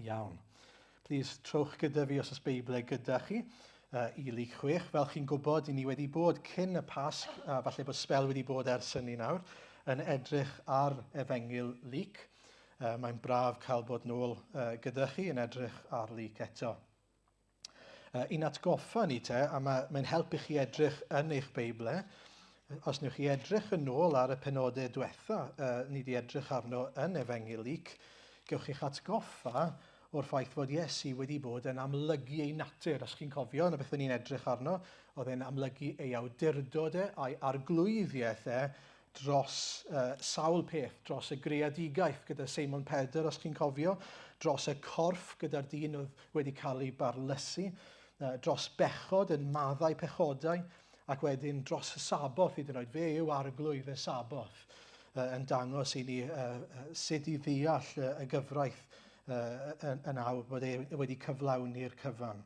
Iawn. Please, trowch gyda fi os oes Beiblau gyda chi i Luc 6. Fel chi'n gwybod, i ni wedi bod cyn y Pasg, a falle bod sbel wedi bod ers hynny nawr, yn edrych ar Efengyl Luc. Mae'n braf cael bod nôl gyda chi yn edrych ar Luc eto. I'n atgoffa ni te, a mae'n mae helpu chi edrych yn eich Beiblau, os newch chi edrych yn ôl ar y penodau diwetha ni wedi edrych arno yn Efengyl Luc, gewch chi'ch atgoffa o'r ffaith fod Iesu wedi bod yn amlygu ei natur. Os chi'n cofio, yn y beth o'n i'n edrych arno, oedd e'n amlygu ei awdurdod e a'i arglwyddiaeth e dros uh, sawl peth, dros y greadigaeth gyda Seimon Pedr, os chi'n cofio, dros y corff gyda'r dyn oedd wedi cael ei barlysu, uh, dros bechod yn maddau pechodau, ac wedyn dros y Saboth hyd yn oed. Fe yw arglwydd y Saboth uh, yn dangos i ni uh, sut i ddeall uh, y gyfraith uh, yn, yn awr, bod e wedi cyflawni'r cyfan.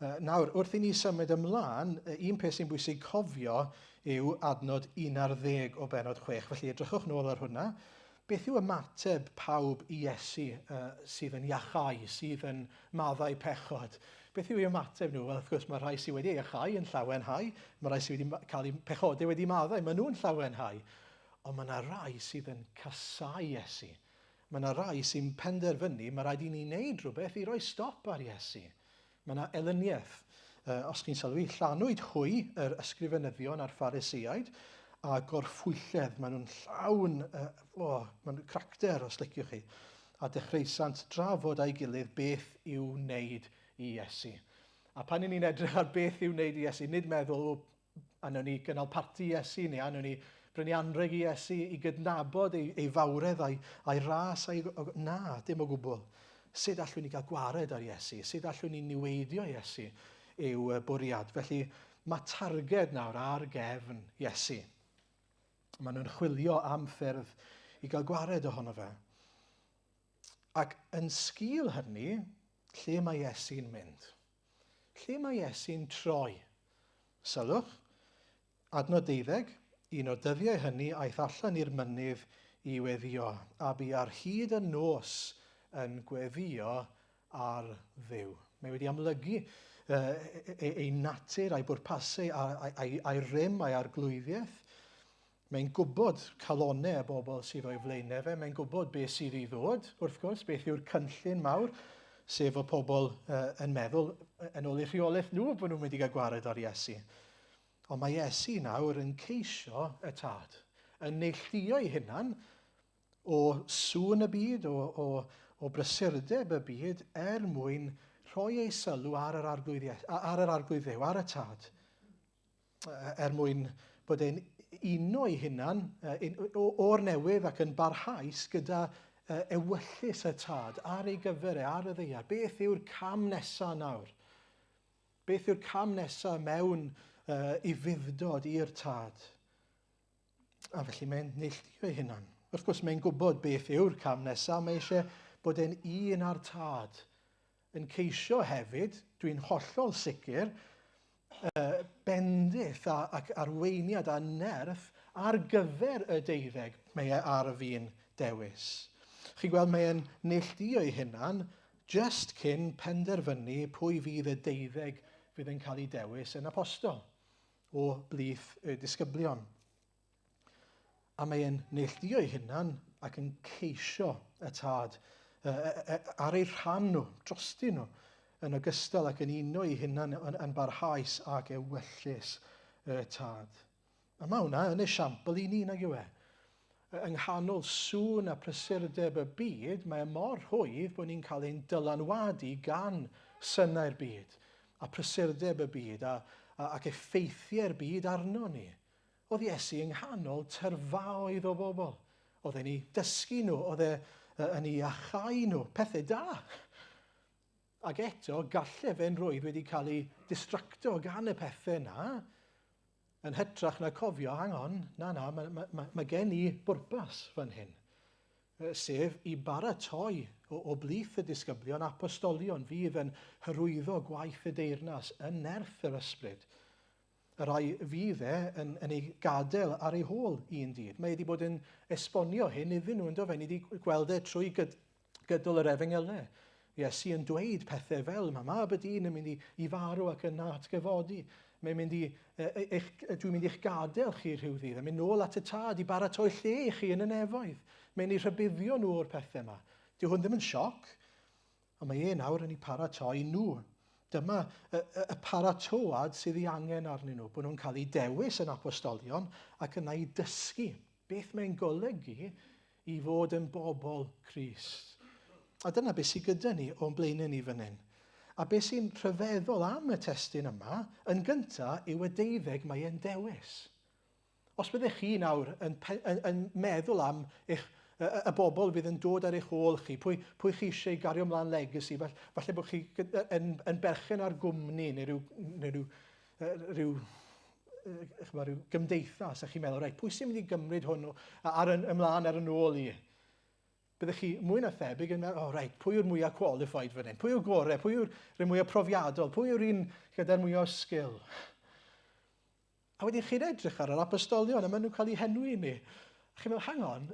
Uh, nawr, wrth i ni symud ymlaen, un peth sy'n bwysig cofio yw adnod 11 o benod 6. Felly edrychwch nôl ar hwnna. Beth yw ymateb pawb i Iesu uh, sydd yn iachau, sydd yn maddau pechod? Beth yw ei ymateb nhw? Wel, wrth gwrs, mae rhai sydd wedi ei iachau yn llawenhau, mae rhai sydd wedi cael eu pechodau wedi maddau, maen nhw'n llawenhau. Ond mae yna rai sydd yn casau Iesu. Mae yna rai sy'n penderfynu mae rhaid i ni wneud rhywbeth i roi stop ar Iesu. Mae yna elyniaeth. Os chi'n sylwi, llanwyd hwy, yr ysgrifenyddion a'r Phariseaid, a gorffwylledd. Maen nhw'n llawn, uh, oh, maen nhw'n cracter, os liciwch chi. A dechreusant drafod â'i gilydd beth i'w wneud i Iesu. A pan ni'n edrych ar beth i'w wneud i Iesu, nid meddwl, o, a wnawn ni gynnal parti Iesu, neu a wnawn ni brynu anrheg i Iesu i gydnabod ei, ei fawredd a'i, a'i ras, a'i, na, dim o gwbl. Sut allwn ni gael gwared ar Iesu? Sut allwn ni niweidio Iesu yw y bwriad. Felly mae targed nawr ar gefn Iesu. Maen nhw'n chwilio am ffyrdd i gael gwared ohono fe. Ac yn sgil hynny, lle mae Iesu'n mynd? Lle mae Iesu'n troi? Sylwch, Adnod deuddeg, Un o'r dyddiau hynny aeth allan i'r mynydd i weddïo, a bu ar hyd y nos yn gweddïo ar Dduw. Mae wedi amlygu uh, ei, ei natur a'i bwrpasau a'i, a'i, a'i rym a'i arglwyddiaeth. Mae'n gwybod calonnau y bobl sydd o'i flaenau fe, mae'n gwybod beth sydd i ddod, wrth gwrs, beth yw'r cynllun mawr, sef o pobl uh, yn meddwl yn ôl eu rheolaeth nhw bod nhw'n mynd i gael gwared ar Iesu. Ond mae Iesu nawr yn ceisio y Tad, yn neilltuo ei hunan o sŵn y byd, o, o, o brysurdeb y byd, er mwyn rhoi ei sylw ar yr Arglwydd, ar yr Arglwydd Dduw, ar y Tad, er mwyn bod e'n uno ei hunan o'r newydd ac yn barhaus gyda ewyllys y Tad ar ei gyfer e, ar y ddaear. Beth yw'r cam nesaf nawr? Beth yw'r cam nesaf mewn uh, ufudd-dod i'r tad? A felly mae'n neilltuo ei hunan. Wrth gwrs mae'n gwybod beth yw'r cam nesaf, mae eisiau bod e'n un â'r tad. Yn ceisio hefyd, dwi'n hollol sicr, uh, bendith a, ac arweiniad a nerth ar gyfer y deuddeg mae e ar y fin dewis. Chi'n gweld mae e'n neilltuo ei hunan Jyst cyn penderfynu pwy fydd y deuddeg fydd yn cael eu dewis yn apostol o blith y disgyblion. A mae e'n neilltuo ei hunan ac yn ceisio y tad ar eu rhan nhw, drostyn nhw, yn ogystal ac yn uno ei hunan yn, yn barhaus ac ewyllys y tad. A mae hwnna yn esiampl i ni, nag yw e? Yng nghanol sŵn a prysurdeb y byd, mae e mor rhwydd bod ni'n cael ein dylanwadu gan synau'r byd a prysurdeb y byd a, a, ac effeithiau'r byd arno ni. Oedd Iesu yng nghanol tyrfaoedd o bobl. Oedd e'n eu dysgu nhw, oedd e yn eu achau nhw, pethau da. Ac eto, galle fe'n rhwydd wedi cael ei distracto gan y pethau yna, Yn hytrach na cofio, hang on, na na, mae, mae, mae, mae gen i bwrpas fan hyn, sef i baratoi o, o blith y disgyblion apostolion fydd yn hyrwyddo gwaith y deyrnas yn nerth yr ysbryd. Y rhai fydd e yn, yn ei gadael ar ei hôl un dydd. Mae wedi bod yn esbonio hyn iddyn nhw, ynddo fe? Ni wedi gweld e trwy gyd, gydol yr efengylau. Iesu yn dweud pethau fel, mae mab y dyn yn mynd i, i farw ac yna atgyfodi. Mae'n mynd i, eich, dwi'n mynd i'ch gadael chi rhyw ddydd, a mynd nôl at y tad i baratoi lle i chi yn y nefoedd. Mae'n eu rhybuddio nhw o'r pethau yma. Dyw hwn ddim yn sioc, ond mae e nawr yn eu paratoi nhw. Dyma y, y, y paratoad sydd ei angen arnyn nhw, bod nhw'n cael eu dewis yn apostolion ac yna i dysgu beth mae'n golygu i fod yn bobl Crist. A dyna beth sydd gyda ni o'n blaenau ni fan hyn. A beth sy'n rhyfeddol am y testun yma, yn gyntaf, yw y deuddeg mae e'n dewis. Os byddech chi nawr yn, yn, yn meddwl am eich, y, y bobl fydd yn dod ar eich ôl chi, pwy, pwy chi eisiau gario ymlaen legacy, falle, falle bod chi yn, yn berchen ar gwmni neu rhyw, neu rhyw, rhyw chymod, rhyw gymdeithas, a chi'n meddwl, reit, pwy sy'n mynd i gymryd hwn ar yn, ymlaen ar yn ôl i? Byddech chi mwy na thebyg yn meddwl, oh, reit, pwy yw'r mwyaf qualified fan hyn? Pwy yw'r gorau? Pwy yw'r rhai mwyaf profiadol? Pwy yw'r un gyda'r mwyaf o sgil? A wedyn chi'n edrych ar yr apostolion, a maen nhw'n cael eu henwi i ni. A chi'n meddwl, hang on,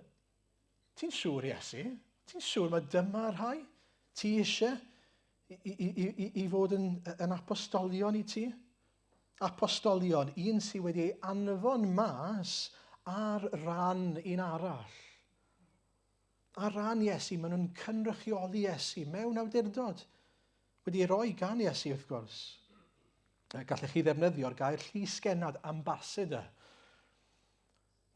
ti'n siŵr, Iesu? Ti'n siŵr mae dyma'r rhai ti eisiau i, i, i, i, i fod yn, yn apostolion i ti? Apostolion, un sydd wedi ei anfon mas ar ran un arall. Ar ran Iesu, maen nhw'n cynrychioli Iesu mewn awdurdod. Wedi ei roi gan Iesu, wrth gwrs. Gallech chi ddefnyddio'r gair llysgennad, ambassador.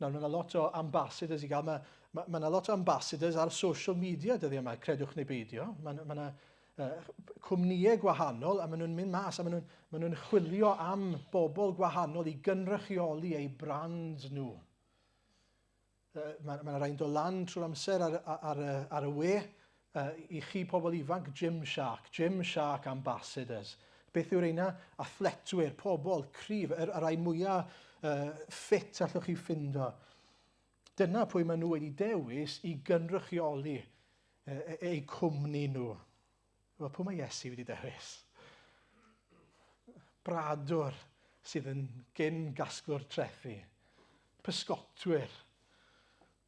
Nawr, mae yna lot o ambassadors i gael. Mae, mae, mae yna lot o ambassadors ar social media dyddiau yma, credwch neu beidio. Mae, mae yna cwmnïau gwahanol a maen nhw'n mynd mas a maen nhw'n maen nhw chwilio am bobl gwahanol i gynrychioli eu brand nhw. Mae, mae yna rai'n dod lan trwy'r amser ar, ar, ar, ar y we i chi pobl ifanc, Gymshark, Gymshark Ambassadors. Beth yw'r reina? Athletwyr, pobl cryf, yr, y rai mwyaf ffit allwch chi ffindo. Dyna pwy maen nhw wedi dewis i gynrychioli eu cwmni nhw. Wel, pwy mae Iesu wedi dewis? Bradwr sydd yn gyn gasglwr trethi. Pysgotwyr.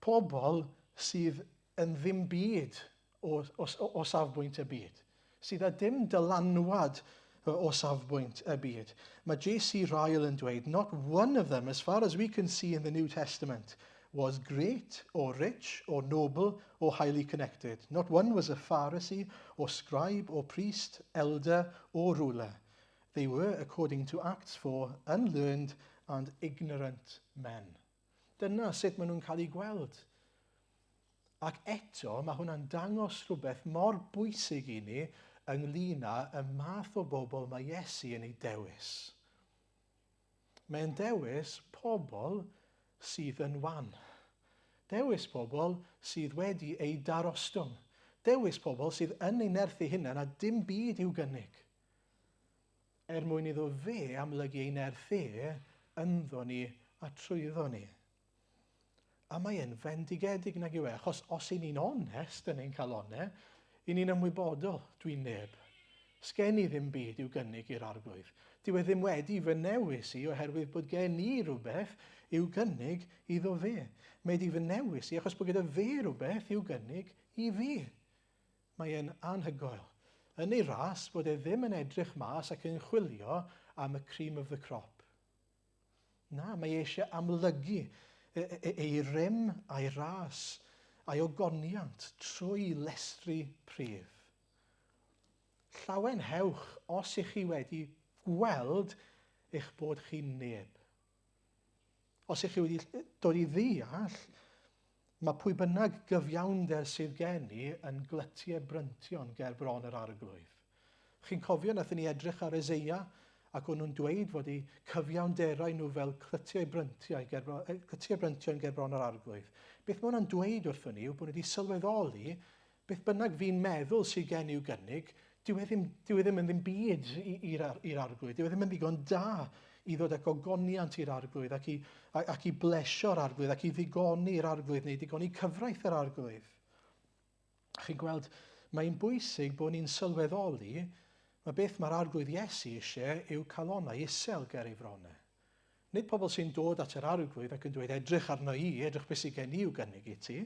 Pobl sydd yn ddim byd o, o, o safbwynt y byd, sydd â dim dylanwad o safbwynt y byd. Mae J.C. Ryle yn dweud, not one of them, as far as we can see in the New Testament, was great or rich or noble or highly connected. Not one was a Pharisee or scribe or priest, elder or ruler. They were, according to Acts 4, unlearned and ignorant men. Dyna sut maen nhw'n cael eu gweld. Ac eto, mae hwnna'n dangos rhywbeth mor bwysig i ni ynglyn â y math o bobl mae Iesu yn ei dewis. Mae'n dewis pobl sydd yn wan. Dewis pobl sydd wedi eu darostwng. Dewis pobl sydd yn ei nerth eu hunain a dim byd i'w gynnig. Er mwyn iddo fe amlygu ei nerth e ynddo ni a trwyddo ni. A mae e'n fendigedig nag yw e, achos os y'n ni'n onest yn ein calonau, y'n ni'n ymwybodol, dwi'n neb. Sgen i ddim byd i'w gynnig i'r arglwydd. Dyw e ddim wedi fy newis i oherwydd bod gen i rhywbeth i'w gynnig iddo fe. Mae wedi fy newis i achos bod gyda fe rhywbeth i'w gynnig i fi. Mae e'n anhygoel. Yn ei ras bod e ddim yn edrych mas ac yn chwilio am y cream of the crop. Na, mae e eisiau amlygu ei rym a'i ras a'i ogoniant trwy lestri pridd. Llawenhewch os ych chi wedi gweld eich bod chi'n neb. Os ych chi wedi dod i ddeall, mae pwy bynnag gyfiawnder sydd gen i yn glytiau bryntion ger bron yr arglwydd. Chi'n cofio nathon ni edrych ar Eseia ac o'n nhw'n dweud fod eu cyfiawnderau nhw fel clytiau bryntiau ger, clytiau bryntion ger bron yr arglwydd. Beth mae hwnna'n dweud wrthon ni yw bod nhw wedi sylweddoli Beth bynnag fi'n meddwl sydd gen i'w gynnig, dyw e ddim, dyw e ddim yn ddim byd i'r arglwydd. Dyw e ddim yn ddigon da i ddod â gogoniant i'r arglwydd ac i, ac i blesio'r arglwydd ac i ddigoni'r arglwydd neu digoni cyfraith yr arglwydd. Chi'n gweld, mae'n bwysig bod ni'n sylweddoli mae beth mae'r arglwydd Iesu eisiau yw calonau isel ger ei fronau. Nid pobl sy'n dod at yr arglwydd ac yn dweud edrych arno i, edrych beth sydd gen i i'w gynnig i ti.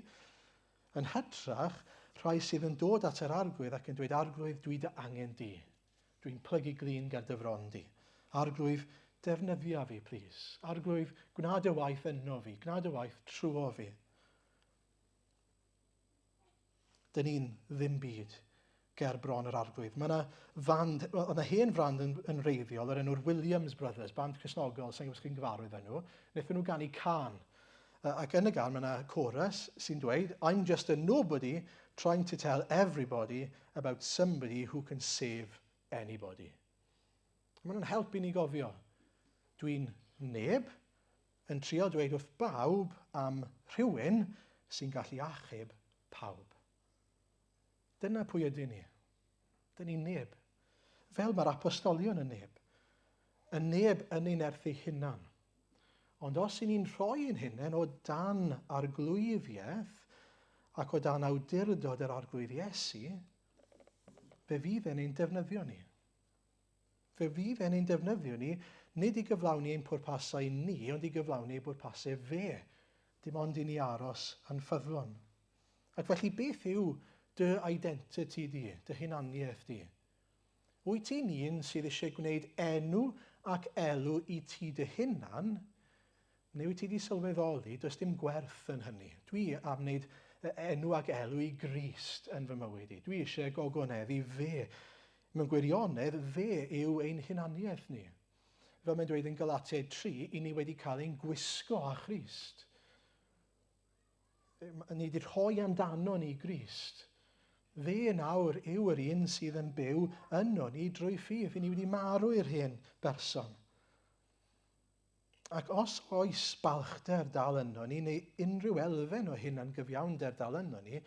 Yn hytrach, Rhai sydd yn dod at yr Arglwydd ac yn dweud, Arglwydd, dwi dy angen di. Dwi'n plygu glin ger dy fron di. Arglwydd, defnyddia fi, plîs. Arglwydd, gwna dy waith yno fi, gwna dy waith trwo fi. Dyn ni'n ddim byd ger bron yr Arglwydd. Mae yna fand, wel, oedd yna hen frand yn, yn reiddiol o'r enw'r Williams Brothers, band Cristnogol, sa'n gwybod os chi'n gyfarwydd â nhw. Wnaethon nhw ganu can. Ac yn y gan mae yna chorus sy'n dweud, I'm just a nobody trying to tell everybody about somebody who can save anybody. Mae nhw'n helpu ni gofio. Dwi'n neb yn trio dweud wrth bawb am rhywun sy'n gallu achub pawb. Dyna pwy ydyn ni. Dyn ni'n neb. Fel mae'r apostolion yn neb. Y neb yn ei nerth ei hunan. Ond os y'n ni'n rhoi ein hunain o dan arglwyddiaeth ac o dan awdurdod yr Arglwydd Iesu, fe fydd e'n ein defnyddio ni. Fe fydd e'n ein defnyddio ni, nid i gyflawni ein pwrpasau ni, ond i gyflawni ei bwrpasau fe. Dim ond i ni aros yn ffyddlon. Ac felly beth yw dy identity di, dy hunaniaeth di? Wyt ti'n un sydd eisiau gwneud enw ac elw i ti dy hunan, neu wyt ti wedi sylweddoli does dim gwerth yn hynny? Dwi am wneud enw ac elw i Grist yn fy mywyd i. Dwi eisiau gogoneddu fe. Mewn gwirionedd, fe yw ein hunaniaeth ni. Fel mae'n dweud yn Galatiaid 3, i ni wedi cael ein gwisgo â Christ. Ni wedi rhoi amdano ni Grist. Fe nawr yw yr un sydd yn byw yno ni drwy ffydd. Ni wedi marw i'r hen berson. Ac os oes balchder dal yno ni, neu unrhyw elfen o hunan gyfiawnder dal yno ni,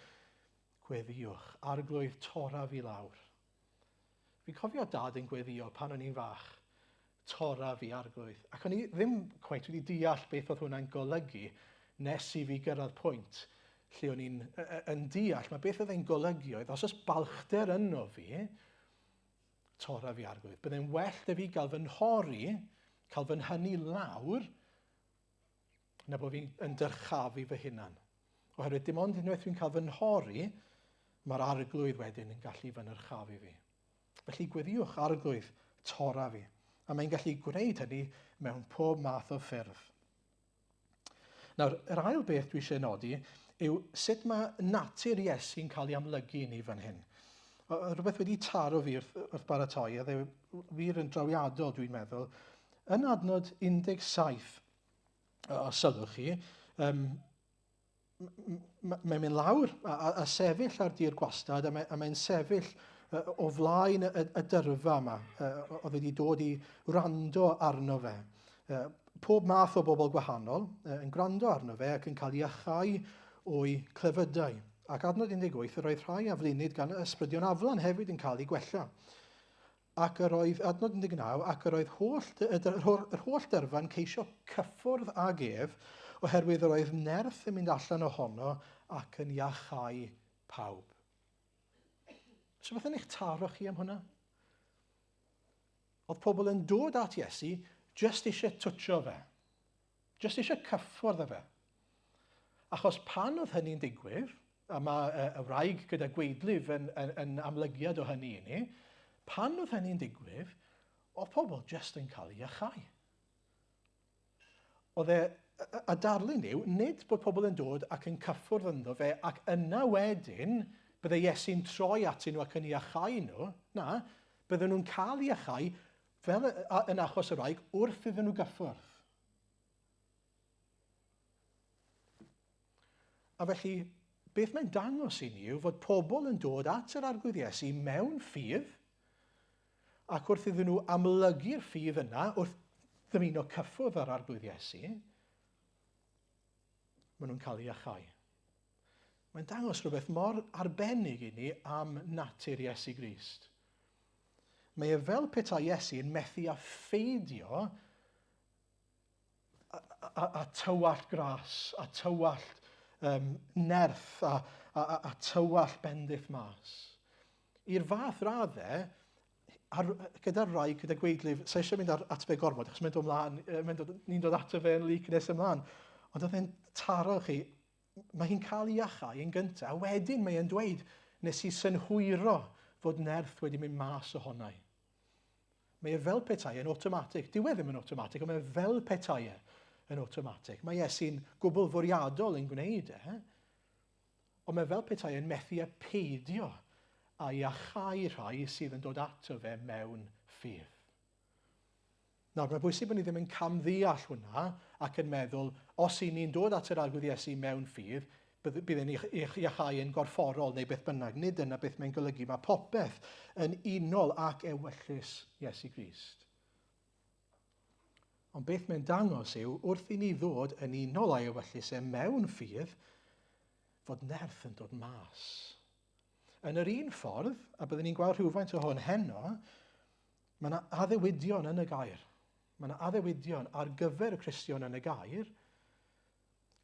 gweddïwch, Arglwydd torra fi lawr. Fi'n cofio dad yn gweddio pan o'n i'n fach, Torra fi, Arglwydd. Ac o'n i ddim cweit wedi deall beth oedd hwnna'n golygu nes i fi gyrraedd pwynt lle o'n i'n yn deall mae beth oedd e'n golygu oedd os oes balchder yno fi, torra fi, Arglwydd. Byddai'n well da fi gael fy nhorri, cael fy nhynnu lawr, na bod fi'n yn dyrchafu fy hunan. Oherwydd dim ond unwaith dwi'n cael fy nhorri, mae'r Arglwydd wedyn yn gallu fy nyrchafu fi. Felly gweddiwch, Arglwydd, torra fi. A mae'n gallu gwneud hynny mewn pob math o ffyrdd. Nawr, yr ail beth dwi eisiau nodi yw sut mae natur Iesu'n cael ei amlygu i ni fan hyn. Rhywbeth wedi taro fi wrth, wrth baratoi, a dde wir yn drawiadol dwi'n meddwl. Yn adnod 17, os sylwch chi, um, mae'n mynd lawr a, a, a sefyll ar dir gwastad a, mae, a mae'n sefyll o flaen y, y dyrfa yma oedd wedi dod i wrando arno fe. Pob math o bobl gwahanol yn gwrando arno fe ac yn cael ei achau o'i clefydau. Ac adnod 18, yr oedd rhai aflinid gan ysbrydion aflan hefyd yn cael eu gwella. Ac yr oedd, adnod 19, ac yr oedd holl, yr holl dyrfa'n ceisio cyffwrdd ag ef, oherwydd yr oedd nerth yn mynd allan ohono ac yn iachau pawb. So beth yn eich taro chi am hwnna? Oedd pobl yn dod at Iesu jyst eisiau twtio fe. Jyst eisiau cyffwrdd â fe. Achos pan oedd hynny'n digwydd, a mae y wraig gyda gweidlif yn, yn, yn amlygiad o hynny i ni, pan oedd hynny'n digwydd, oedd pobl jyst yn cael eu iachau. Oedd e, a darlun yw, nid bod pobl yn dod ac yn cyffwrdd ynddo fe, ac yna wedyn bydde Iesu'n troi atyn nhw ac yn iachau nhw. Na, bydden nhw'n cael iachau fel yn achos y wraig wrth iddyn nhw gyffwrdd. A felly, beth mae'n dangos i ni yw fod pobl yn dod at yr Arglwydd Iesu mewn ffydd, ac wrth iddyn nhw amlygu'r ffydd yna, wrth ddymuno cyffwrdd â'r Arglwydd Iesu, maen nhw'n cael eu iachau. Mae'n dangos rhywbeth mor arbennig i ni am natur Iesu Grist. Mae e fel petai Iesu yn methu â pheidio a, a, a tywallt gras, a tywallt um, nerth, a, a, a, a tywallt bendith mas. I'r fath raddau, ar, gyda'r rai, gyda gweidlif, sa eisiau mynd ar, at fe gormod, achos mae'n dod mlaen, mae'n dod, ni'n dod ato fe yn lyc nes ymlaen. Ond oedd e'n taro chi, Mae hi'n cael ei iachau yn gyntaf, a wedyn mae e'n dweud, nes i synhwyro fod nerth wedi mynd mas ohonau. Mae e fel petai yn awtomatig. Dyw e ddim yn awtomatig, ond mae e fel petai e yn awtomatig. Mae Iesu'n gwbl fwriadol yn gwneud e, ond mae fel petai yn methu â peidio â iachau rhai sydd yn dod ato fe mewn ffydd. Nawr, mae'n bwysig bod ni ddim yn camddeall hwnna ac yn meddwl, os i ni'n dod at yr Arglwydd Iesu mewn ffydd, bydd e'n iachau yn gorfforol neu beth bynnag. Nid dyna beth mae'n golygu. Mae popeth yn unol ac ewyllys Iesu Grist. Ond beth mae'n dangos yw, wrth i ni ddod yn unol â'i ewyllys e mewn ffydd, fod nerth yn dod mas. Yn yr un ffordd, a byddwn ni'n gweld rhywfaint o hwn heno, Mae yna addewidion yn y gair. Mae yna addewidion ar gyfer y Cristion yn y gair,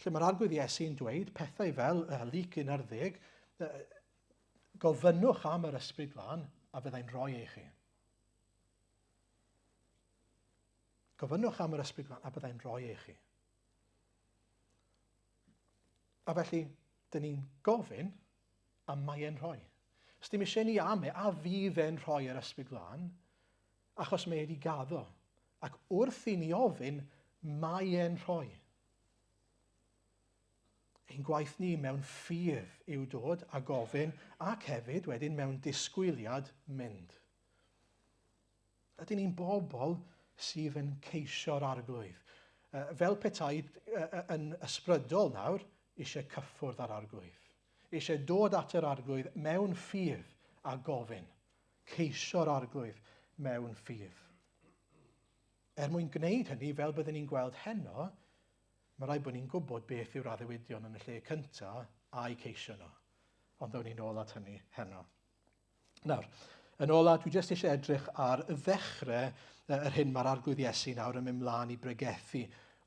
lle mae'r Arglwydd Iesu'n dweud pethau fel uh, Luc 11, uh, gofynnwch am yr Ysbryd Glân a fyddai'n rhoi ei chi. Gofynnwch am yr Ysbryd Glân a byddai'n rhoi ei chi. A felly, dyn ni'n gofyn a mae e'n rhoi. Sdim eisiau ni am e, a fydd e'n rhoi yr Ysbryd Glân, achos mae e wedi gaddo. Ac wrth i ni ofyn, mae e'n rhoi. Ein gwaith ni mewn ffydd yw dod a gofyn ac hefyd wedyn mewn disgwyliad mynd. Ydyn ni'n bobl sydd yn ceisio'r Arglwydd? Fel petai yn ysbrydol nawr, eisiau cyffwrdd â'r Arglwydd. Eisiau dod at yr Arglwydd mewn ffydd a gofyn. Ceisio'r Arglwydd mewn ffydd. Er mwyn gwneud hynny, fel byddwn ni'n gweld heno, mae rhaid bod ni'n gwybod beth yw'r addewidion yn y lle cyntaf a'u ceisio nhw. Ond ddown ni'n ôl at hynny heno. Nawr, yn ola, dwi jyst eisiau edrych ar ddechrau yr hyn mae'r Arglwydd Iesu nawr yn mynd mlaen i bregethu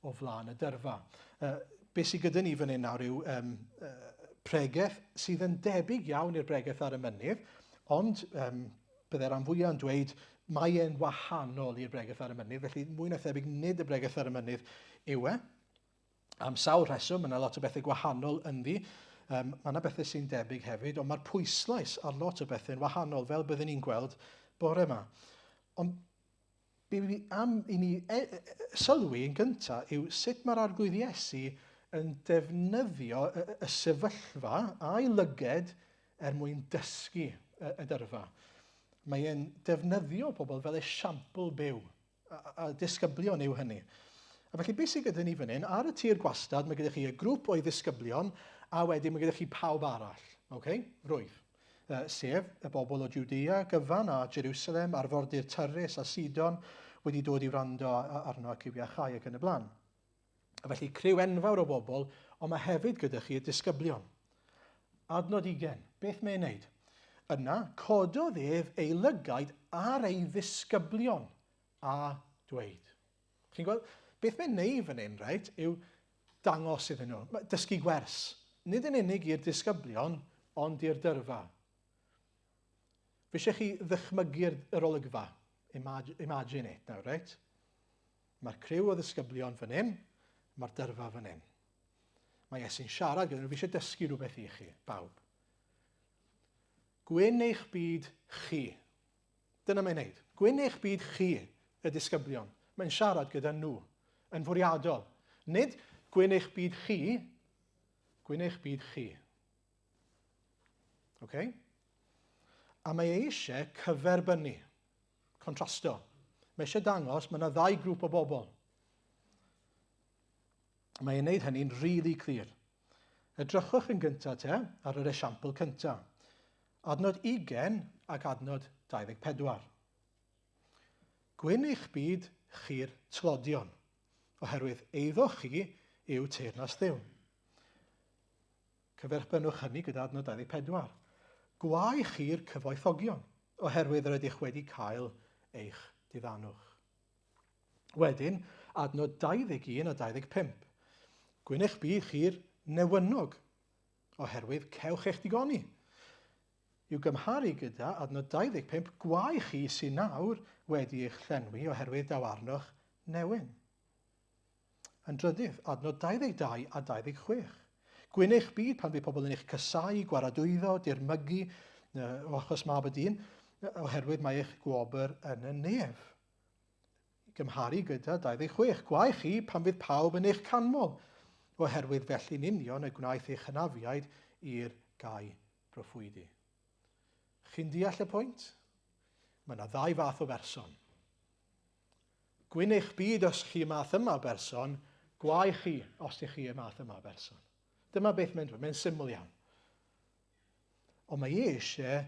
o flaen y dyrfa. Be sydd gyda ni fan hyn nawr yw um, pregeth sydd yn debyg iawn i'r bregeth ar y mynydd, ond um, byddai'r rhan fwyaf yn dweud mae e'n wahanol i'r bregeth ar y mynydd, felly mwy na thebyg nid y bregeth ar y mynydd yw e. Am sawl rheswm, mae yna lot o bethau gwahanol ynddi. Um, mae yna bethau sy'n debyg hefyd, ond mae'r pwyslais ar lot o bethau'n wahanol, fel byddwn ni'n gweld bore yma. Ond be fi am i ni e, e, e, sylwi yn gyntaf yw sut mae'r Arglwydd Iesu yn defnyddio y, y sefyllfa a'i lyged er mwyn dysgu y, y dyrfa. Mae e'n defnyddio pobl fel esiampl byw. A, a disgyblion yw hynny. A felly beth sydd gyda ni fan hyn, ar y tir gwastad mae gyda chi y grŵp o'i ddisgyblion a wedyn mae gyda chi pawb arall. Okay? Rwyf. Sef y bobl o Judea gyfan a Jerusalem, arfordir Tyrus a Sidon wedi dod i wrando arno ac i'w iachau ac yn y blaen. A felly criw enfawr o bobl, ond mae hefyd gyda chi y disgyblion. Adnod 20, beth mae'n wneud? Yna, cododd ef ei lygaid ar ei ddisgyblion a dweud. Chi'n gweld? Beth mae'n wneud fan hyn, reit, yw dangos iddyn nhw, dysgu gwers. Nid yn unig i'r disgyblion, ond i'r dyrfa. Fi eisiau chi ddychmygu'r yr olygfa. Imagine it now, reit? Mae'r criw o ddisgyblion fan hyn, mae'r dyrfa fan hyn. Mae Iesu'n siarad gyda nhw, fi eisiau dysgu rhywbeth i chi, bawb. Gwyn eich byd chi. Dyna mae'n neud. Gwyn eich byd chi, y disgyblion. Mae'n siarad gyda nhw, yn fwriadol. Nid gwyn eich byd chi, gwyn eich byd chi. Okay? A mae e eisiau cyferbynnu, contrasto. Mae eisiau dangos mae yna ddau grŵp o bobl. Mae e'n neud hynny'n really clir. Edrychwch yn gyntaf te ar yr esiampl cyntaf. Adnod 20 ac adnod 24. Gwyn eich byd chi'r tlodion, oherwydd eiddo chi yw teyrnas Dduw. Cyferbynnwch hynny gyda adnod 24. Gwae chi'r cyfoethogion, oherwydd yr ydych wedi cael eich diddanwch. Wedyn, adnod 21 a 25. Gwyn eich byd chi'r newynog, oherwydd cewch eich digoni. I'w gymharu gyda adnod 25, gwae chi sy'n nawr wedi eich llenwi oherwydd daw arnoch newyn. Yn drydydd, adnod 22 a 26. Gwyn eich byd pan fydd pobl yn eich casau, gwaradwyddo, dirmygu, o achos mab y dyn, oherwydd mae eich gwobr yn y nef. Gymharu gyda 26, gwae chi pan fydd pawb yn eich canmol, oherwydd felly'n union y gwnaeth eich hynafiaid i'r gau broffwydi. Chi'n deall y pwynt? Mae yna ddau fath o berson. Gwyn eich byd os chi y math yma o berson, gwae chi os ych chi y math yma o berson. Dyma beth mae'n dweud, mae'n syml iawn. Ond mae e eisiau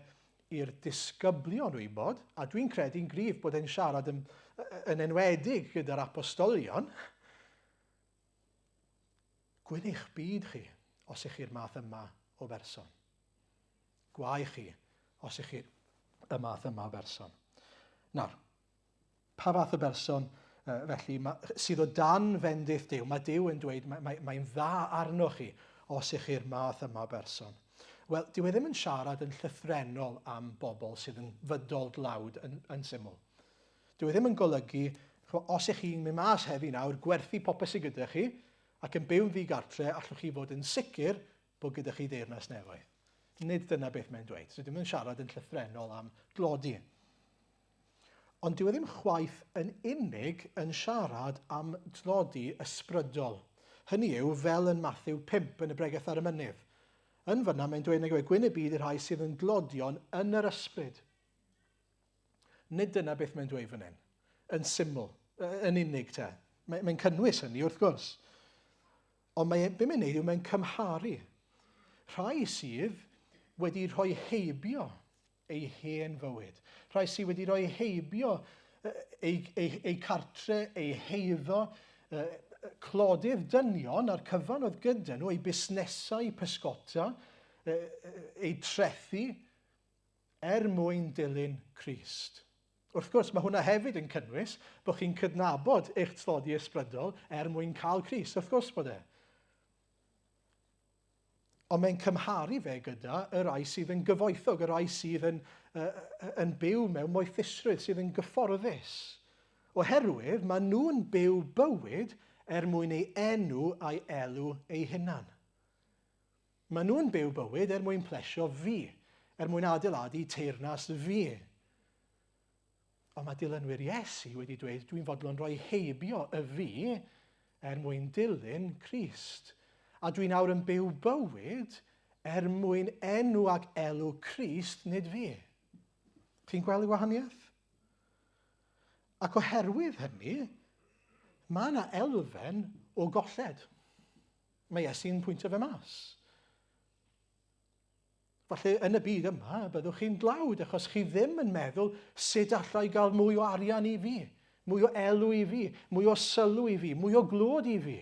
i'r disgyblion wybod, a dwi'n credu'n gryf bod e'n siarad yn, yn enwedig gyda'r apostolion, gwyn eich byd chi os ych chi'r math yma o berson. Gwae chi os ych chi y math yma o berson. Nawr, pa fath o berson felly ma, sydd o dan fendith Duw? Mae Duw yn dweud mae'n mae, mae dda arnoch chi os ych chi'r math yma o berson. Wel, dyw e ddim yn siarad yn llythrennol am bobl sydd yn fydol dlawd yn, yn syml. Dyw e ddim yn golygu, os ych chi'n mynd mas heddi nawr, gwerthu popeth sydd gyda chi, ac yn byw'n ddigartre, allwch chi fod yn sicr bod gyda chi deyrnas nefoedd. Nid dyna beth mae'n dweud. So, ddim yn siarad yn llythrennol am dlodi. Ond dyw e ddim chwaith yn unig yn siarad am dlodi ysbrydol. Hynny yw, fel yn Mathew 5 yn y Bregeth ar y Mynydd. Yn fyna mae'n dweud nag yw e gwyn y byd i'r rhai sydd yn dlodion yn yr ysbryd. Nid dyna beth mae'n dweud fan hyn. Yn syml, yn unig te. Mae'n mae cynnwys hynny wrth gwrs. Ond mae, be mae'n neud yw mae'n cymharu. Rhai sydd wedi rhoi heibio eu hen fywyd. Rhai sydd wedi rhoi heibio eu, eu, eu cartre, eu heiddo, clodydd dynion a'r cyfan oedd gyda nhw, eu busnesau pysgota, eu trethi, er mwyn dilyn Crist. Wrth gwrs, mae hwnna hefyd yn cynnwys bod chi'n cydnabod eich tlodi ysbrydol er mwyn cael Crist. Wrth gwrs bod e. Ond mae'n cymharu fe gyda y rai sydd yn gyfoethog, y rai sydd yn, uh, yn byw mewn moethusrwydd, sydd yn gyfforddus. Oherwydd maen nhw'n byw bywyd er mwyn ei enw a'i elw ei hunan. Maen nhw'n byw bywyd er mwyn plesio fi, er mwyn adeiladu teyrnas fi. Ond mae dilynwyr Iesu wedi dweud, dwi'n fodlon rhoi heibio y fi er mwyn dilyn Crist. A dwi nawr yn byw bywyd er mwyn enw ac elw Crist, nid fi. Chi'n gweld y gwahaniaeth? Ac oherwydd hynny, mae yna elfen o golled. Mae Iesu'n pwyntio fe mas. Falle yn y byd yma, byddwch chi'n dlawd achos chi ddim yn meddwl sut alla i gael mwy o arian i fi, mwy o elw i fi, mwy o sylw i fi, mwy o glod i fi.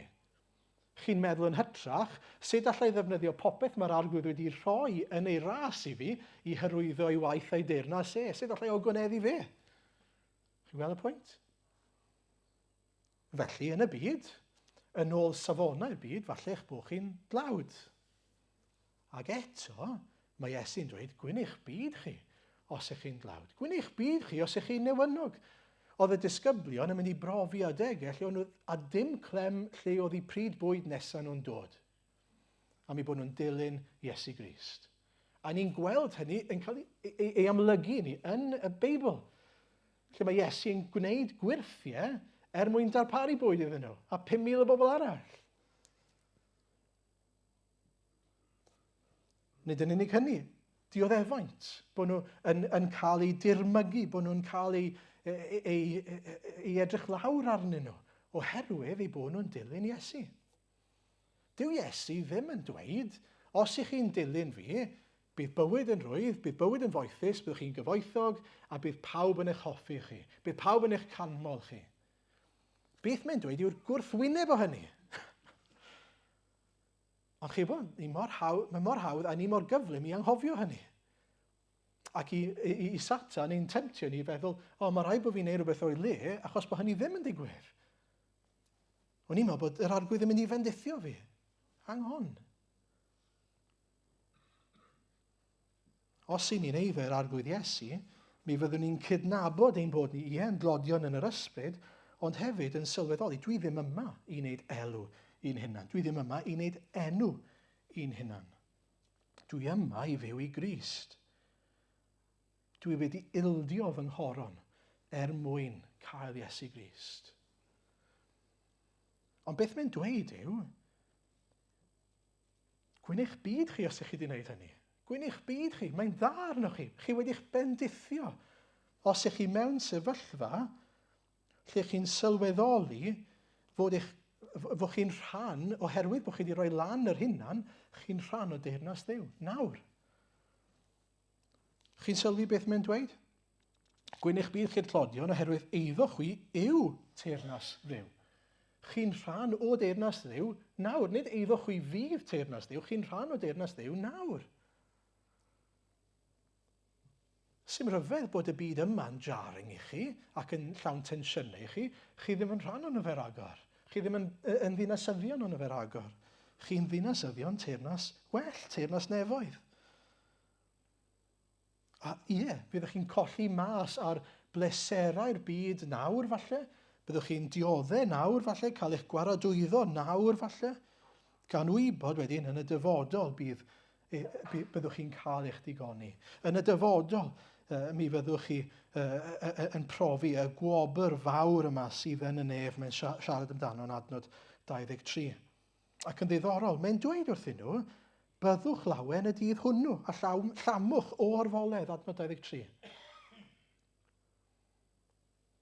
Chi'n meddwl yn hytrach, sut alla i ddefnyddio popeth mae'r Arglwydd wedi rhoi yn ei ras i fi i hyrwyddo ei waith a'i deyrnas e? Sut alla i ogoneddu fe? Chi'n gweld y pwynt? Felly, yn y byd, yn ôl safonau'r byd, falle eich bod chi'n dlawd. Ac eto, mae Iesu'n dweud, gwyn eich byd chi os ych chi'n dlawd. Gwyn eich byd chi os ych chi'n newynog. Oedd y disgyblion yn mynd i brofi adegau lle o'n nhw a dim clem lle oedd eu pryd bwyd nesaf nhw'n dod. Am eu bod nhw'n dilyn Iesu Grist. A ni'n gweld hynny yn cael ei, ei, ei amlygu ni yn y Beibl. Lle mae Iesu yn gwneud gwyrthiau er mwyn darparu bwyd iddyn nhw, a 5,000 o bobl arall. Nid yn unig hynny, dioddefaint, bod nhw yn, yn cael eu dirmygu, bod nhw'n cael eu, ei, ei, ei edrych lawr arnyn nhw, oherwydd eu bod nhw'n dilyn Iesu. Dyw Iesu ddim yn dweud, os ych chi'n dilyn fi, bydd bywyd yn rhwydd, bydd bywyd yn foethus, byddwch chi'n gyfoethog, a bydd pawb yn eich hoffi chi. Bydd pawb yn eich canmol chi. Beth mae'n dweud yw'r gwrthwyneb o hynny. Ond chi bod, ni mor hawdd, mae mor hawdd a ni mor gyflym i anghofio hynny. Ac i, i, i Satan ein temtio ni i feddwl, o, oh, mae rhaid bod fi'n neud rhywbeth o'i le, achos bod hynny ddim yn digwydd. O'n i'n meddwl bod yr arglwydd yn mynd i fendithio fi. Hang on. Os y'n ni'n eiddo i'r Arglwydd Iesu, mi fyddwn ni'n cydnabod ein bod ni, ie, yn dlodion yn yr ysbryd, ond hefyd yn sylweddoli, dwi ddim yma i wneud elw i'n hunan. Dwi ddim yma i wneud enw i'n hunan. Dwi yma i fyw i Grist. Dwi wedi ildio fy nghoron er mwyn cael Iesu Grist. Ond beth mae'n dweud yw, gwyn eich byd chi os ych chi wedi gwneud hynny. Gwyn eich byd chi, mae'n dda arnoch chi. Chi wedi'ch bendithio. Os ych chi mewn sefyllfa lle chi'n sylweddoli fod eich, fod chi'n rhan, oherwydd bod chi wedi rhoi lan yr hunan, chi'n rhan o deyrnas Dduw. Nawr. Chi'n sylwi beth mae'n dweud? Gwyn eich byd chi'r tlodion oherwydd eiddo chwi yw teyrnas Dduw. Chi'n rhan o deyrnas Dduw nawr. Nid eiddo chwi fydd teyrnas Dduw, chi'n rhan o deyrnas Dduw nawr. Sy'n rhyfedd bod y byd yma'n jarring i chi ac yn llawn tensiynau i chi. Chi ddim yn rhan o'n fe ragor. Chi ddim yn, yn ddinasyddion o'n fe ragor. Chi'n ddinasyddion teyrnas well, teyrnas nefoedd. A ie, byddwch chi'n colli mas ar bleserau'r byd nawr falle. Byddwch chi'n dioddau nawr falle, cael eich gwaradwyddo nawr falle. Gan wybod wedyn yn y dyfodol bydd E, byddwch chi'n cael eich digoni. Yn y dyfodol, mi fyddwch chi yn profi y gwobr fawr yma sydd yn y nef, mae'n siarad amdano yn adnod 23. Ac yn ddiddorol, mae'n dweud wrthyn nhw, byddwch lawen y dydd hwnnw, a llamwch o orfoledd, adnod 23.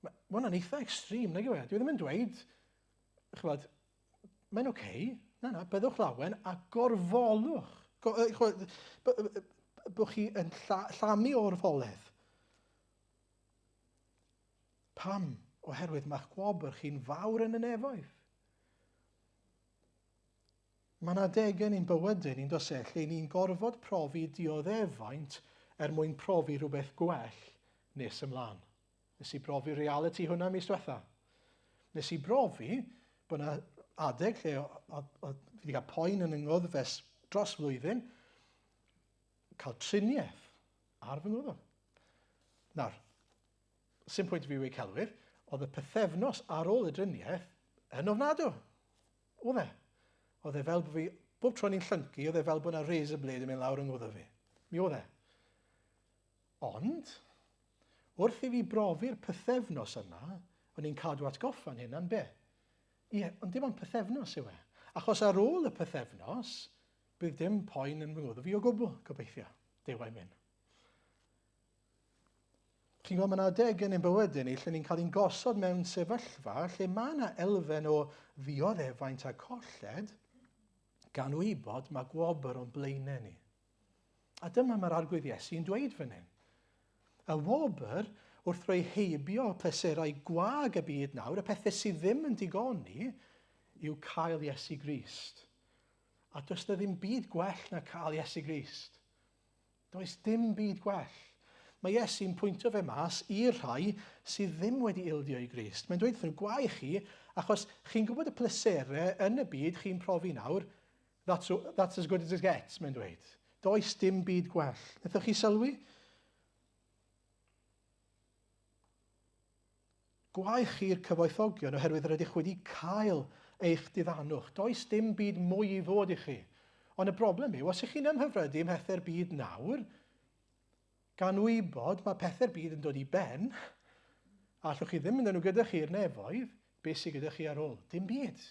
Mae hwnna'n eitha extreme, nag yw e? Dwi ddim yn dweud, chybod, mae'n oce. Okay. Na, na, byddwch lawen a gorfolwch. Go, bod chi yn lla, llamu o'r foledd. Pam? Oherwydd mae'ch gwobr chi'n fawr yn y nefoedd. Mae yna adegau yn ein bywydau ni'n does e, lle ni'n gorfod profi dioddefaint er mwyn profi rhywbeth gwell nes ymlaen. Nes i brofi reality hwnna mis diwetha. Nes i brofi bod yna adeg lle o, fi wedi cael poen yn yng ngwddf ers dros flwyddyn, cael triniaeth ar fy ngwddf. Nawr, sy'n pwynt i fi wei celwydd, oedd y pythefnos ar ôl y driniaeth yn ofnadw. Oedd e. Oedd e fel bod fi, bob tro ni'n llyncu, oedd e fel bod yna razor blade yn mynd lawr yng ngwddf fi. Mi oedd e. Ond, wrth i fi brofi'r pythefnos yna, o'n i'n cadw atgoffa'n hunan, be? Ie, ond dim ond pythefnos yw e. Achos ar ôl y pythefnos, bydd dim poen yn fy ngwddf fi o gwbl, gobeithio. Duw a'i myn. Chi'n gwybod, mae yna adeg yn ein bywydau ni lle ni'n cael ein gosod mewn sefyllfa lle mae yna elfen o ddioddefaint a colled, gan wybod mae gwobr o'n blaenau ni. A dyma mae'r Arglwydd Iesu yn dweud fan hyn. Y wobr wrth roi heibio pleserau gwag y byd nawr, y pethau sydd ddim yn digoni, yw cael Iesu Grist. A does na ddim byd gwell na cael Iesu Grist. Does dim byd gwell. Mae Iesu'n pwyntio fe mas i'r rhai sydd ddim wedi ildio i Grist. Mae'n dweud wrthyn nhw, gwae chi, achos chi'n gwybod y pleserau yn y byd chi'n profi nawr, That's, that's as good as it gets, mae'n dweud. Does dim byd gwell. Nethoch chi sylwi? Gwae chi'r cyfoethogion oherwydd rydych wedi cael eich diddanwch. Does dim byd mwy i ddod i chi. Ond y broblem yw, os ych chi'n ymhyfrydu ym mhethau'r byd nawr, gan wybod mae pethau'r byd yn dod i ben, a allwch chi ddim mynd â nhw gyda chi i'r nefoedd, beth sydd gyda chi ar ôl? Dim byd.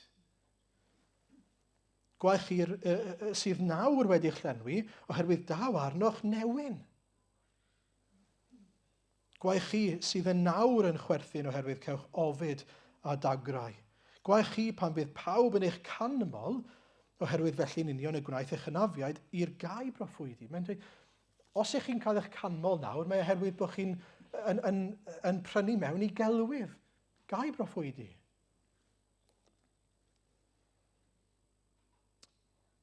Gwae chi'r uh, sydd nawr wedi'ch llenwi, oherwydd daw arnoch newyn. Gwae chi sydd yn nawr yn chwerthin oherwydd cewch ofid a dagrau. Gwae chi pan fydd pawb yn eich canmol, oherwydd felly'n union y gwnaeth eich hynafiaid i'r gau broffwydi. Mae'n dweud, os ych chi'n cael eich canmol nawr, mae oherwydd bod chi'n yn, yn, yn prynu mewn i gelwydd. Gau broffwydi.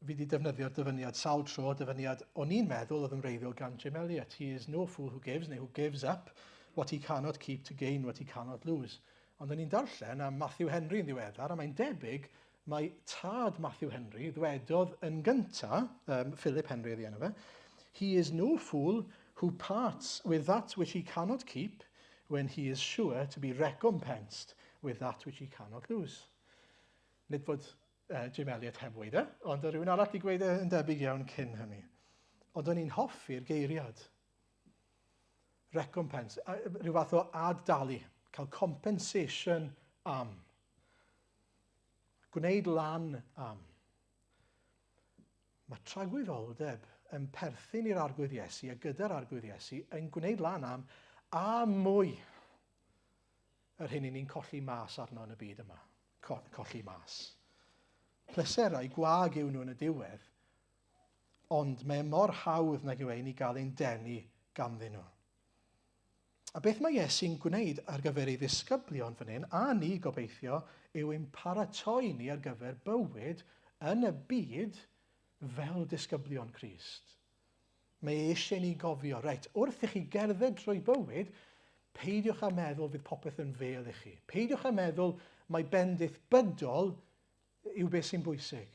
Fi wedi defnyddio'r dyfyniad sawl tro, dyfyniad o'n i'n meddwl oedd yn wreiddiol gan Jim Elliot. He is no fool who gives, neu who gives up, what he cannot keep to gain what he cannot lose. Ond o'n i'n darllen am Matthew Henry yn ddiweddar, a mae'n debyg mae tad Matthew Henry ddwedodd yn gynta, Philip Henry oedd ei enw fe, He is no fool who parts with that which he cannot keep when he is sure to be recompensed with that which he cannot lose. Nid fod Jim Elliot heb weud e, ond rhywun arall wedi gweud e yn debyg iawn cyn hynny. Ond o'n i'n hoffi'r geiriad. Recompense, rhyw fath o ad-dalu, cael compensation am. Gwneud lan am. Mae tragwyddoldeb yn perthyn i'r Arglwydd Iesu a gyda'r Arglwydd Iesu yn gwneud lan am a mwy yr hyn i ni'n colli mas arno yn y byd yma. Co colli mas. Pleserau gwag yw nhw yn y diwedd, ond mae e mor hawdd nag yw e i ni gael ein denu ganddyn nhw. A beth mae Iesu'n gwneud ar gyfer ei ddisgyblion fan hyn, a ni gobeithio, yw ein paratoi ni ar gyfer bywyd yn y byd fel disgyblion Crist. Mae e eisiau ni gofio, reit, wrth i chi gerdded trwy bywyd, peidiwch â meddwl fydd popeth yn fêl i chi. Peidiwch â meddwl mai bendith bydol yw beth sy'n bwysig.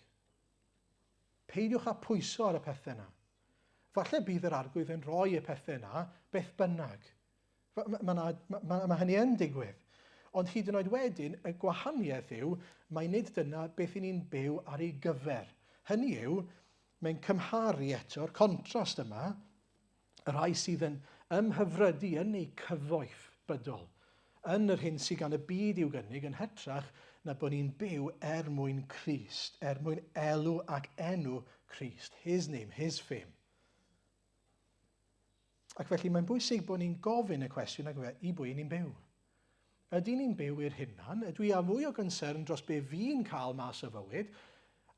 Peidiwch â pwyso ar y pethau yna. Falle bydd yr arglwydd yn rhoi y pethau yna, beth bynnag. Mae ma, ma, ma, ma hynny yn digwydd. Ond hyd yn oed wedyn, y gwahaniaeth yw, mae nid dyna beth i ni'n byw ar ei gyfer. Hynny yw, mae'n cymharu eto'r contrast yma, y rhai sydd yn ymhyfrydu yn eu cyfoeth bydol, yn yr hyn sydd gan y byd i'w gynnig, yn hytrach na bod ni'n byw er mwyn Crist, er mwyn elw ac enw Crist, his name, his fame. Ac felly mae'n bwysig bod ni'n gofyn y cwestiwn ag i bwy ni'n byw. Ydy ni'n byw i'r hunan? Ydw i â mwy o gynsern dros be fi'n cael mas o fywyd?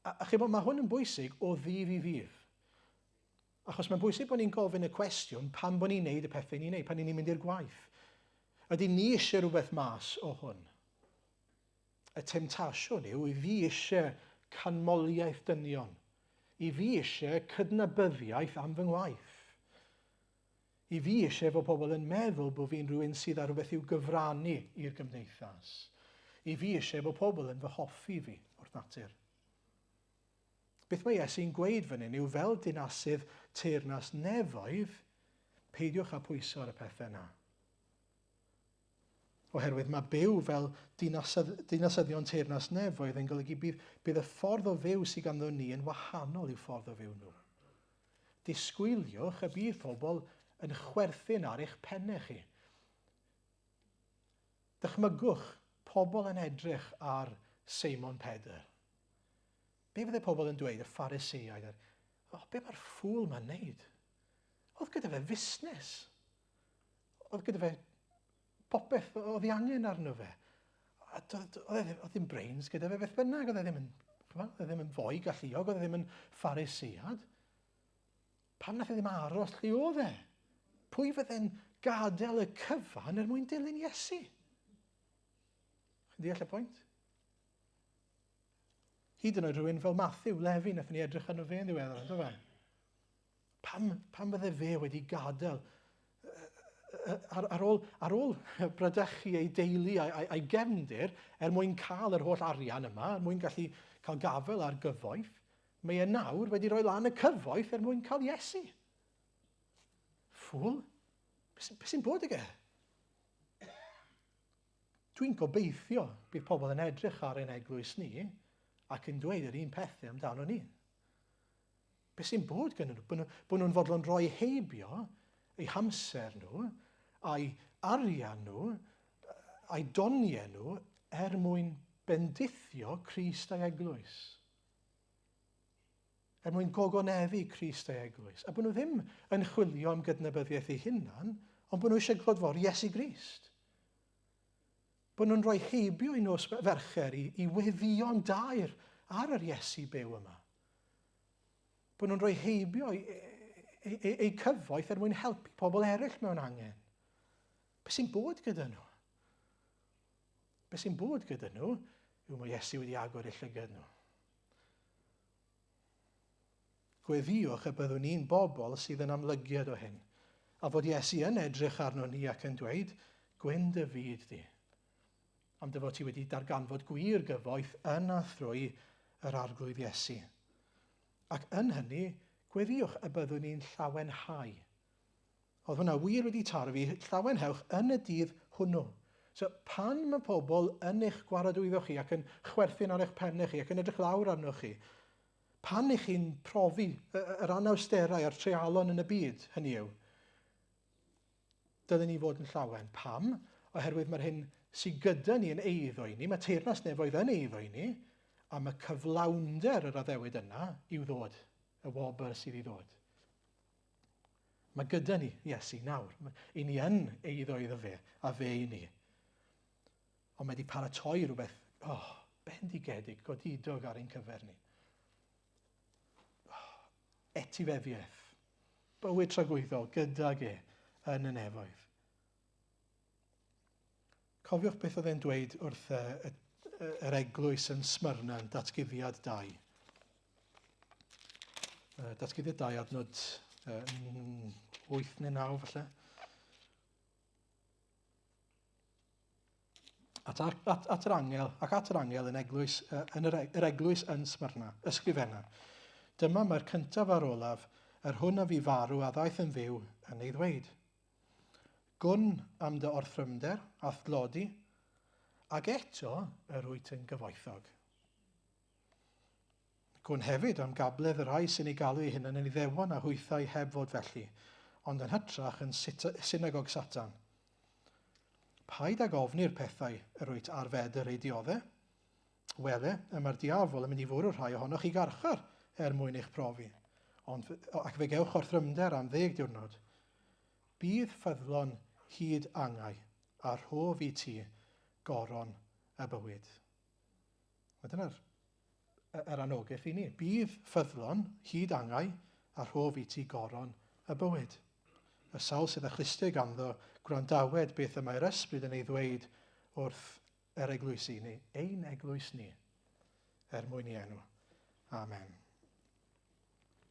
A, a chi'mod, mae hwn yn bwysig o ddydd i ddydd. Achos mae'n bwysig bod ni'n gofyn y cwestiwn pam bod ni'n neud y pethau ni'n neud, pan ni'n mynd i'r gwaith. Ydy ni eisiau rhywbeth mas o hwn? Y temtasiwn yw i fi eisiau canmoliaeth dynion. I fi eisiau cydnabyddiaeth am fy ngwaith. I fi eisiau fod pobl yn meddwl bod fi'n rhywun sydd â rhywbeth i'w gyfrannu i'r gymdeithas. I fi eisiau bod pobl yn fy hoffi fi wrth natur. Beth mae Iesu'n gweud fan hyn yw fel dinasydd teyrnas nefoedd, peidiwch â pwyso ar y pethau yna. Oherwydd mae byw fel dinasydd, dinasyddion teyrnas nefoedd yn golygu bydd, bydd y ffordd o fyw sydd ganddo ni yn wahanol i'w ffordd o fyw nhw. Disgwyliwch y bydd pobl yn chwerthin ar eich pennau chi. Dychmygwch pobl yn edrych ar Seimon Pedr. Be fydde pobl yn dweud, y Phariseaid, ar, oh, be mae'r ffŵl ma'n neud? Oedd gyda fe fusnes. Oedd gyda fe popeth oedd ei angen arno fe. A oedd, e oedd ddim brains gyda fe beth bynnag, oedd e ddim yn, oedd e ddim yn foi galluog, oedd e ddim yn Pharisead. Pam nath e ddim aros lle oedd e? Pwy fydde'n gadael y cyfan er mwyn dilyn Iesu? Chi'n deall y pwynt? Hyd yn oed rhywun fel Matthew Levi, nathon ni edrych arno fe yn ddiweddar, ynddo fe? Pam, pam fydde fe wedi gadael ar, ar, ôl, ar ôl brydychu ei deulu a'i, a'i, a'i gefndir er mwyn cael yr holl arian yma, er mwyn gallu cael gafael ar gyfoeth, mae e nawr wedi rhoi lan y cyfoeth er mwyn cael Iesu. Ffwl? Beth sy'n bod ag e? Dwi'n gobeithio bydd pobl yn edrych ar ein eglwys ni ac yn dweud yr un pethau amdano ni. Be sy'n bod gyda nhw? Bod nhw, bod nhw'n fodlon rhoi heibio eu hamser nhw, a'i arian nhw, a'i doniau nhw er mwyn bendithio Crist a'i eglwys. Er mwyn gogoneddu Crist a'i eglwys. A bod nhw ddim yn chwilio am gydnabyddiaeth eu hunan, ond bod nhw eisiau glodfori Iesu Grist. Bod nhw'n rhoi heibio i nos Fercher i, i weddïo'n daer ar yr Iesu byw yma. Bod nhw'n rhoi heibio eu, eu, eu, eu cyfoeth er mwyn helpu pobl eraill mewn angen. Be sy'n bod gyda nhw? Be sy'n bod gyda nhw yw mae Iesu wedi agor eu llygad nhw. Gweddïwch y byddwn ni'n bobl sydd yn amlygiad o hyn, a fod Iesu yn edrych arno ni ac yn dweud, Gwyn dy fyd di, am dy fod ti wedi darganfod gwir gyfoeth yn a thrwy yr Arglwydd Iesu. Ac yn hynny, gweddïwch y byddwn ni'n llawenhau. Oedd hwnna wir wedi taro fi, llawenhewch yn y dydd hwnnw. So, pan mae pobl yn eich gwaradwyddo chi ac yn chwerthin ar eich pennau chi ac yn edrych lawr arnoch chi, pan ych chi'n profi yr anawsterau a'r treialon yn y byd, hynny yw, dylen ni fod yn llawen. Pam? Oherwydd mae'r hyn sydd gyda ni yn eiddo i ni, mae teyrnas nefoedd yn eiddo i ni, a mae cyflawnder yr addewid yna i'w ddod, y wobr sydd i ddod. Mae gyda ni Iesu nawr. I ni yn eiddo iddo fe, a fe i ni. Ond mae wedi paratoi rhywbeth, oh, bendigedig, godidog ar ein cyfer ni. Oh, etifeddiaeth, bywyd tragwyddol gydag e yn y nefoedd. Cofiwch beth oedd e'n dweud wrth y, y, yr eglwys yn Smyrna yn Datguddiad 2. Datguddiad 2 adnod 8 neu 9 falle. At, at, at yr angel, ac at yr angel yn, eglwys, yn yr, yr eglwys yn Smyrna, ysgrifenna. Dyma mae'r cyntaf a'r olaf, yr hwn a fi farw a ddaeth yn fyw yn ei ddweud. Gwn am dy orthrymder a'th dlodi, ac eto yr wyt yn gyfoethog. Gwn hefyd am gabledd y rhai sy'n ei galw eu hunain yn Iddewon a hwythau heb fod felly, ond yn hytrach yn synagog Satan. Paid ag ofni'r pethau yr wyt ar fedr eu diodde. Wele, y mae'r diafol yn mynd i fwrw rhai ohonoch i garchar er mwyn eich profi, ond, ac fe gewch orthrymder am ddeg diwrnod. Bydd ffyddlon hyd angau, a rhof i ti goron y bywyd. A dyna'r yr anogaeth i ni. Bydd ffyddlon hyd angau, a rhof i ti goron y bywyd. Y sawl sydd â chlustiau ganddo, gwrandawed beth y mae'r ysbryd yn ei ddweud wrth yr eglwysi, neu ein eglwys ni, er mwyn i enw. Amen.